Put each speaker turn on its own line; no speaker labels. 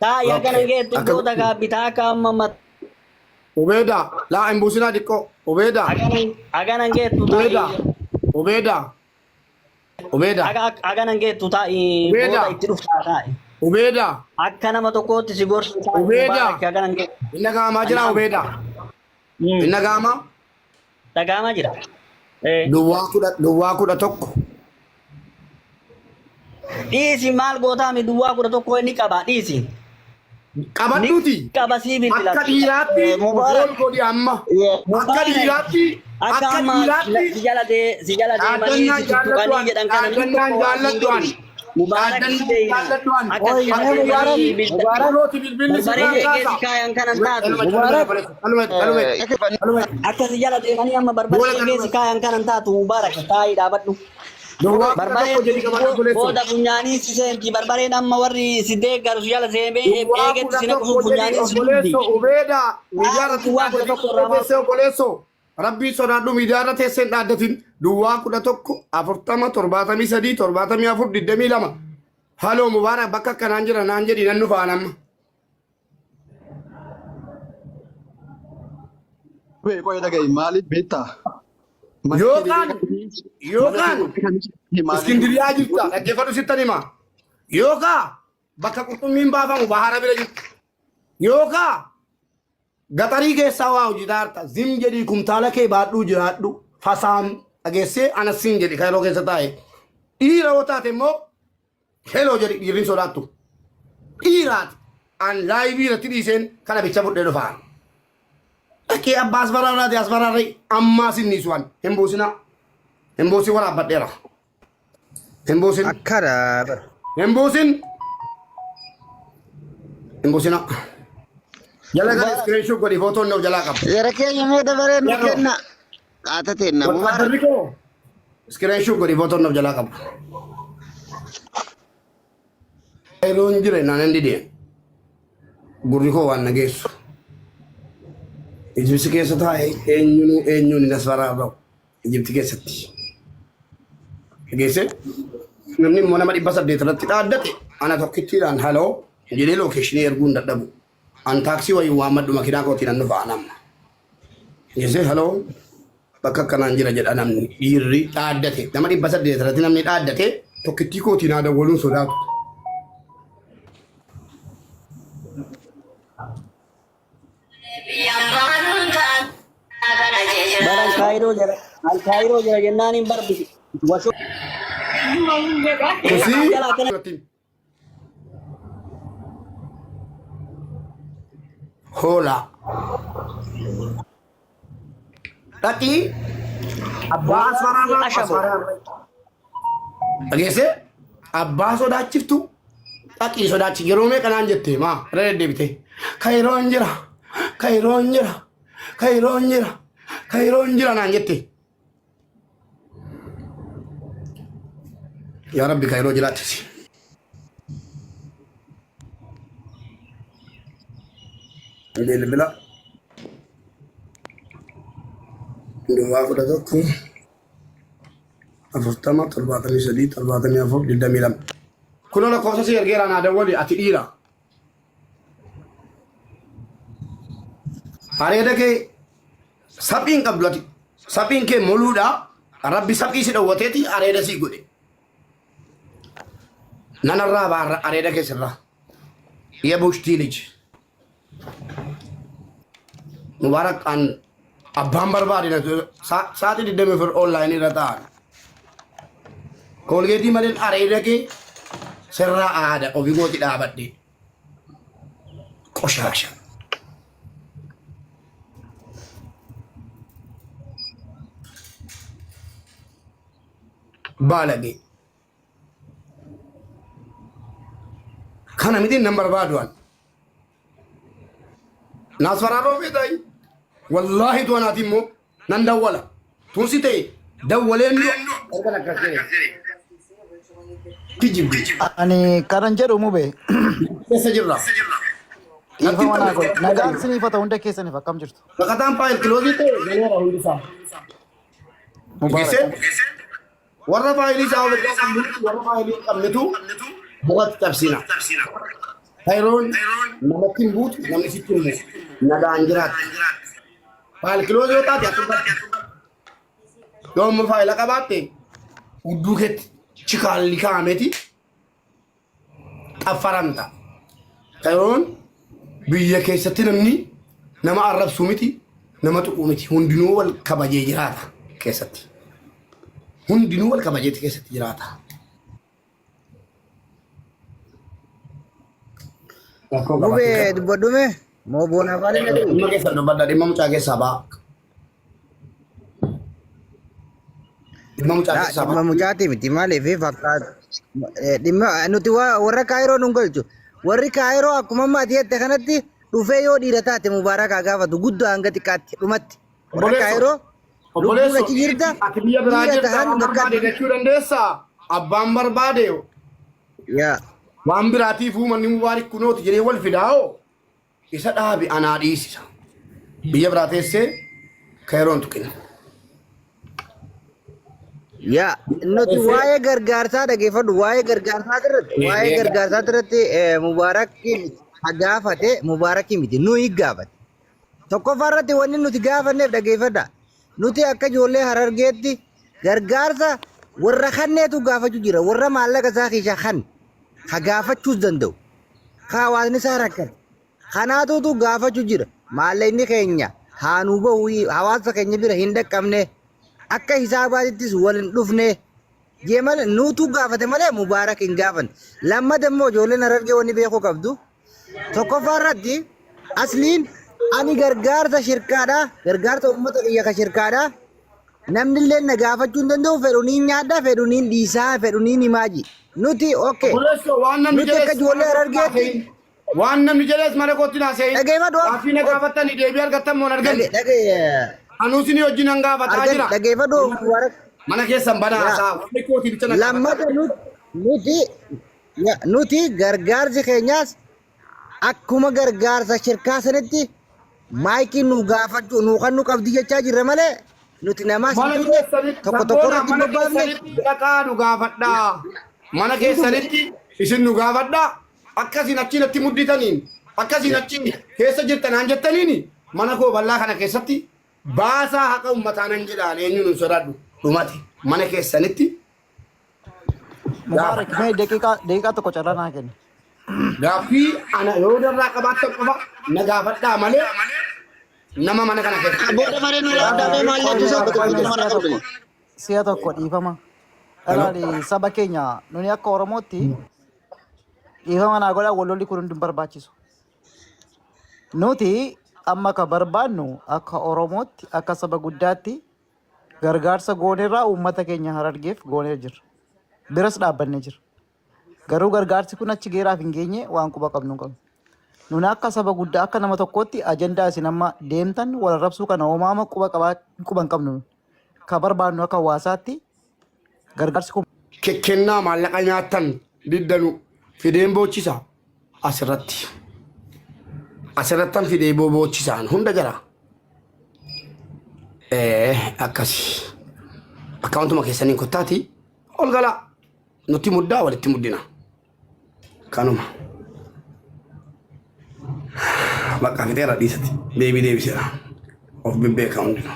Taa'i haga
Okay.
nan geettu
Akka
booda gaabbitaa akka amma mat
Ubeeda laa hin buusinaa xiqqoo. Ubeeda
haga nan geettu taa'i
Ubeeda Ubeeda Ubeeda
haga nan geettu taa'i
Ubeeda
booda itti dhuftaa taa'i.
Ubeeda
Akka nama tokkootti si gorsu taa'i
Ubeeda
Mubaarak haga nan geettu.
hin dhaga'amaa jira
Naam.
Ubeeda hin dhaga'amaa
Dhaga'amaa jira. Eh.
Duwwaa 11
Dhiisi maal gootaami duwwaa 11 inni qaba dhiisi. Ni
Qabadhuuti
qaba sii bilbila.
akka dhiiraatti
Mubaarak.
gool godhi amma akka
Mubaarak
dhiiraatti
akka
akka
amma
dhiiraatti
si jala si jala deemanii
dhaaddannaan
si tuttuqanii
jaalladhu
jedhan kana namni
dhaaddannaan
tokko waan siin
jaalladhu an
godhu. Mubaarak si
dhaaddannaan
beeyna.
jaalladhu an
Akka
Oy,
si jala
mee
akka
Mubaarak,
deemanii
dhiiraatti
Mubaarak,
kunooti bilbilli
barbaree
sirraan
eegee
kaasa
si kaayan kanan taatu.
Mubaarak.
Kaluma
Akka si jala deemanii amma barbaree
boola
eegee si
kaluma
kaayan kanan taatu Mubaarak taa'ii dhaabadhu.
Duwwaa 11
Barbareen
jedhi qabadhu obboleessoo.
booda funyaanii si seenti. Barbareen amma warri si deeggaru si jala seenee
Duwwaa
eegetti
kudha
si naqusuun
tokko jedhi
funyaanii si dugdi.
obboleessoo Ubeeda miidiyaa irratti
Duwwaa
duwwaa
11
kudha tokko
irraa maal
teessee obboleessoo rabbii sodaadhu miidiyaa irra teessee hin dhaaddatin duwwaa 11 40 73 74 22 haloo Mubaarak bakka akkanaan jira naan jedhi nan dhufaan amma.
Bee qoy dhaga'i maaliif beektaa? Mana kee
Yookaan
deebi'ee mana kee
yookaan
qophii kan maaliif
Iskindiriyaa jirta dhaggeeffadhu sittan hima. Yookaan bakka qurxummiin baafamu bahara bira jirta. Yookaan gaxarii keessaa waa hojjetaa jirta. Zim jedhii kumtaala kee baadhuu jiraadhu. Fasaam dhageessee anas siin jedhi kan yeroo keessa taa'e. Dhiira yoo taate immoo Hello jedhi dhiirri hin sodaattu. Dhiiraati. An laayivii irratti dhiiseen kana bicha fudhee dhufaan. Dhaqee abbaa as baraarraati as baraarree ammaa sinni su'an hin buusinaa. Hin buusin waraabbadheera. Hin buusin.
Akkana bara.
Hin buusin. Hin buusinaa. Jala gadi iskiriinshuu godhi footoon of jalaa qaba.
Jara keenya mee dabaree nu
Yeroo.
kenna. Qaata teenna Mubaarak.
Wattaaddarri koo iskiriinshuu godhi footoon of jalaa qaba. Yeroon jira naan hin didee gurri koo waan na geessu. Ijibsi keessa taa'e eenyunuu eenyuun hin asfaraarra'u Ijibti keessatti. Geesse namni immoo nama 800 irratti dhaaddate ana tokkittiidhaan haloo jedhee lookeeshinii erguu hin dadhabu. An taaksii wayii waammadhu makiinaa kootiin an dhufa an amma. Geesse haloo bakka akkanaan jira jedha namni dhiirri dhaaddate nama 800 irratti namni dhaaddate tokkittii kootiin haa dawwaluun sodaatu.
Bara Alkaayiroo jira Alkaayiroo jira jennaan hin barbisi. Washoo
Kusii
jala akkana
Hoolaa. Dhaqii abbaa asfaraarraa
Ashabo.
asfaraarraa. Dhageessee abbaa sodaachiftu dhaqii sodaachi yeroo meeqa naan jette maa irra deddeebite. Kayiroon jira kayiroon jira kayiroon jira kayiroon jira naan jette. Yaa Rabbi kaayiroo jiraachisi. Bilbila duwwaa 11 40 73 74 22. Kunoo lakkoofsa si ergeera naa dawwali ati dhiira. Areeda kee Saphiin qabdu ati. Saphiin kee moluudha. Rabbi saphii si dhowwateeti areeda sii godhe. Nanarraa baarra areeda kee sirraa. Yebushtii lij. Mubaarak an abbaan barbaade na sa'aatii 24 online irra taa'an. Koolgeetii malee areeda kee sirraa aada ofii kooti dhaabadhe. Qoshaasha. Baalagee. Kana miti nan barbaadu an. Naas faraaroo feetaayi. Wallaahi tu anaati immoo nan dawwala. Tunsi ta'e dawwaleen du'a. Ergan akkas jedhe. Kijibdi.
Ani kanan jedhu mube
Keessa jirra. Natti
dhiifama naa
hin
godha.
ta'u.
Nagaan siniif haa ta'u hunda keessaniif akkam jirtu?
Baqataan faayil kiloozii ta'e galeera hundi isaa.
Mubaarak.
Geessee warra faayilii isaa of irraa qabnutu warra faayilii hin qabnetu Mukatti cabsina. Kairoon namatti hin buutu, namni sitti hin buutu. Nagaan jiraatti. Faalkiloos yoo taate asirratti. Yoo immoo faayila qabaatte hudduu keetti chikaalli kaa'ameeti xaffaramta. Kairoon biyya keessatti namni nama arrabsuu miti, nama tuquu miti. Hundinuu wal kabajee jiraata keessatti. Hundinuu wal kabajeeti keessatti jiraata. Rakkoo qabaachuu
Mubee dubbadhume moo boona afaan hin dhaga'u.
Dhimma keessan dubbadha, dhimma mucaa keessaa ba'a. Dhimma mucaa keessaa
Dhimma
ba'a.
mucaatii miti maaliif fakkaatu. Dhimma nuti warra kaayiroo nun galchu. Warri kaayiroo akkuma amma ati jette kanatti dhufee yoo dhiira taate mubaarakaa gaafatu guddaa hanga xiqqaatti dhumatti. Warra
Obboleesso,
kaayiroo lubbuun
obboleesso,
achi jirta
ati biyya biraa
dhiira
jirta
tahan
waan
bakka
barbaade jechuu dandeessaa? Abbaan barbaade
yaa
waan biraatiif uummanni mubaarik kunooti jedhee wal fidaa'oo isa dhaabi anaa dhiisisa. Biyya biraa teessee kayiroon tuqina.
Yaa nuti waa'ee gargaarsaa dhageeffadhu waa'ee gargaarsaa irratti waa'ee gargaarsaa irratti mubaarakii miti gaafate mubaarakii miti nuyi gaafate. Tokkoffaa irratti wanni nuti gaafanneef dhageeffadha. Nuti akka ijoollee harargeetti gargaarsa warra kanneetu gaafachuu jira warra maallaqa isaa keessaa kan ka gaafachuus danda'u ka hawaasni isaa rakkate. Kanaatuutu gaafachuu jira. Maallaqni keenya haa nuu bahu hawaasa keenya bira hin dhaqqabne akka hisaabaatittis wal hin dhufne jee malee nuutu gaafate malee mubaarak hin gaafanne. Lammata immoo ijoolleen harargee wanni beekuu qabdu tokkoffaa irratti asliin ani gargaarsa shirkaadha gargaarsa uummata kiyya ka shirkaadha namni illee na gaafachuu hin danda'u fedhu niin nyaadha fedhu niin dhiisaa fedhu niin himaaji nuti okay
Obboleesso waan namni
nuti akka
jedhes
ijoollee harargeetti
waan namni jedhes mana kootti naa seeyin.
Dhageeffadhu.
Gaaffii na gaafattanii deebii argattan moo hin arganne?
Dhage dhage
Anuu isinii wajjin an gaafataa
argan
jira.
dhageeffadhu Mubarak.
Mana keessan banaa
Yaa.
haasaa. Wanni kootii bicha na gaafataa.
Lammata nuti ya, nuti gargaarsi keenyaas akkuma gargaarsa shirkaa sanitti maayikii nu gaafachuu nu kan nu qabdi jechaa jirra malee nuti namaas hin
Mana
turre
keessanitti
tokko tokko
sabboona
irratti
mana
bobbaafne
keessanitti dhaqaa nu gaafadhaa. Mana keessanitti isin nu gaafadhaa. Akkasiin achiin natti mudditaniin akkasiin achiin keessa jirtan naan jettaniin mana koo bal'aa kana keessatti baasaa haqa uummataa nan jedhaan eenyuun hin sodaadhu dhumate mana keessanitti
Mubaarak mee daqiiqaa daqiiqaa tokko carraa naa kenni.
gaaffii ana yoo darraa qabaattan qofa na gaafadhaa malee nama mana kana keessatti.
Booda maree nu laaddaa maal jechuu isaa bakka
Qoy
nama
si'a
qabdu.
tokko si'a tokko dhiifama. Ilaali saba keenya nuni akka Oromootti dhiifama naa godhaa wal lolli kun hundi hin barbaachisu. Nuti amma ka barbaannu akka Oromootti akka saba guddaatti gargaarsa goonerraa uummata keenya Harargeef goonee jirra. Biras dhaabbannee jirra. Garuu gargaarsi kun achi geeraaf hin geenye waan quba qabnu hin qabnu. Nuni akka saba guddaa akka nama tokkootti ajandaa isin amma deemtan wal arrabsuu kana homaama quba qabaa quba hin qabnu. Ka barbaannu akka hawaasaatti gargaarsi kun
Kennaa maallaqa nyaattan diddanu fideen boochisa asirratti. Asirrattan fidee boochisaan hunda jara. Akkasi. Akkaawuntuma keessaniin kottaati ol galaa. Nutti muddaa walitti muddina. Kanuma. Bakka fixeera dhiisati. Deebii deebiseera. Of bebbeeka hundinuu.